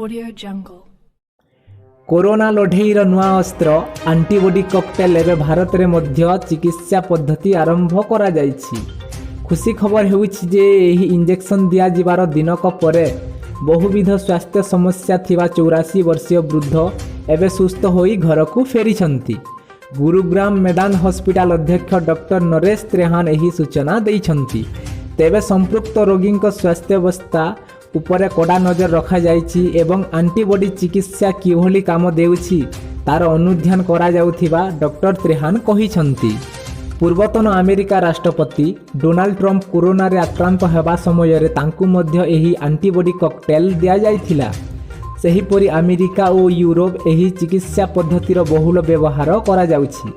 Audio Jungle. Corona ଲଢ଼େଇର ନୂଆ ଅସ୍ତ୍ର antibody cocktail ଏବେ ଭାରତରେ ମଧ୍ୟ ଚିକିତ୍ସା ପଦ୍ଧତି ଆରମ୍ଭ କରାଯାଇଛି। ଖୁସି ଖବର ହେଉଛି ଯେ ଏହି ଇଞ୍ଜେକ୍ସନ୍ ଦିଆଯିବାର ଦିନକ ପରେ ବହୁବିଧ ସ୍ୱାସ୍ଥ୍ୟ ସମସ୍ୟା ଥିବା 84 ବର୍ଷୀୟ ବୃଦ୍ଧ ଏବେ ସୁସ୍ଥ ହୋଇ ଘରକୁ ଫେରିଛନ୍ତି। ଗୁରୁଗ୍ରାମ ମେଦାନ୍ତ ହସ୍ପିଟାଲ ଅଧ୍ୟକ୍ଷ ଡକ୍ଟର ନରେଶ ତ୍ରେହାନ ଏହି ସୂଚନା ଦେଇଛନ୍ତି। ତେବେ ସମ୍ପୃକ୍ତ ରୋଗୀଙ୍କ ସ୍ୱାସ୍ଥ୍ୟାବସ୍ଥା ଉପରେ କଡ଼ା ନଜର ରଖାଯାଇଛି ଏବଂ ଆଣ୍ଟିବଡି ଚିକିତ୍ସା କିଭଳି କାମ ଦେଉଛି, ତାର ଅନୁଧ୍ୟାନ କରାଯାଉଥିବା ଡକ୍ଟର ତ୍ରେହାନ କହିଛନ୍ତି। ପୂର୍ବତନ ଆମେରିକା ରାଷ୍ଟ୍ରପତି ଡୋନାଲ୍ଡ ଟ୍ରମ୍ପ କୋରୋନାରେ ଆକ୍ରାନ୍ତ ହେବା ସମୟରେ ତାଙ୍କୁ ମଧ୍ୟ ଏହି ଆଣ୍ଟିବଡି କକଟେଲ୍ ଦିଆଯାଇଥିଲା। ସେହିପରି ଆମେରିକା ଓ ୟୁରୋପ ଏହି ଚିକିତ୍ସା ପଦ୍ଧତିର ବହୁଳ ବ୍ୟବହାର କରାଯାଉଛି।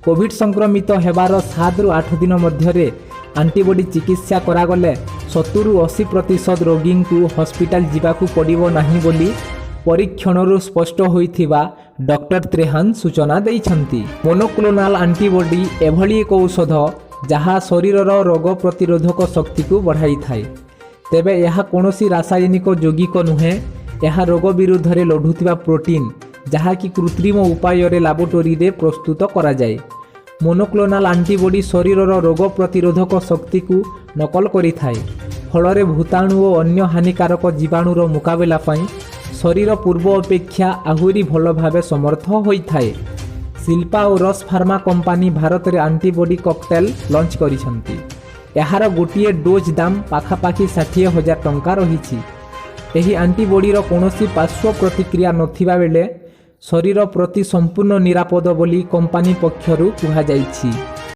କୋଭିଡ ସଂକ୍ରମିତ ହେବାର 7ରୁ 8 ଦିନ ମଧ୍ୟରେ ଆଣ୍ଟିବଡି ଚିକିତ୍ସା କରାଗଲେ 70ରୁ 80% ରୋଗୀଙ୍କୁ ହସ୍ପିଟାଲ ଯିବାକୁ ପଡ଼ିବ ନାହିଁ ବୋଲି ପରୀକ୍ଷଣରୁ ସ୍ପଷ୍ଟ ହୋଇଥିବା ଡକ୍ଟର ତ୍ରେହାନ ସୂଚନା ଦେଇଛନ୍ତି। ମୋନୋକ୍ଲୋନାଲ ଆଣ୍ଟିବଡି ଏଭଳି ଏକ ଔଷଧ, ଯାହା ଶରୀରର ରୋଗ ପ୍ରତିରୋଧକ ଶକ୍ତିକୁ ବଢ଼ାଇଥାଏ। ତେବେ ଏହା କୌଣସି ରାସାୟନିକ ଯୌଗିକ ନୁହେଁ। ଏହା ରୋଗ ବିରୁଦ୍ଧରେ ଲଢ଼ୁଥିବା ପ୍ରୋଟିନ୍, ଯାହାକି କୃତ୍ରିମ ଉପାୟରେ ଲାବୋରେଟୋରୀରେ ପ୍ରସ୍ତୁତ କରାଯାଏ। ମୋନୋକ୍ଲୋନାଲ ଆଣ୍ଟିବଡି ଶରୀରର ରୋଗ ପ୍ରତିରୋଧକ ଶକ୍ତିକୁ ନକଲ କରିଥାଏ। ଫଳରେ ଭୂତାଣୁ ଓ ଅନ୍ୟ ହାନିକାରକ ଜୀବାଣୁର ମୁକାବିଲା ପାଇଁ ଶରୀର ପୂର୍ବ ଅପେକ୍ଷା ଆହୁରି ଭଲ ଭାବେ ସମର୍ଥ ହୋଇଥାଏ। ସିପ୍ଲା ଓ ରସ୍ ଫାର୍ମା କମ୍ପାନୀ ଭାରତରେ ଆଣ୍ଟିବଡି କକଟେଲ୍ ଲଞ୍ଚ କରିଛନ୍ତି। ଏହାର ଗୋଟିଏ ଡୋଜ୍ ଦାମ ପାଖାପାଖି 60,000 ଟଙ୍କା ରହିଛି। ଏହି ଆଣ୍ଟିବଡିର କୌଣସି ପାର୍ଶ୍ୱ ପ୍ରତିକ୍ରିୟା ନଥିବା ବେଳେ ଶରୀର ପ୍ରତି ସମ୍ପୂର୍ଣ୍ଣ ନିରାପଦ ବୋଲି କମ୍ପାନୀ ପକ୍ଷରୁ କୁହାଯାଇଛି।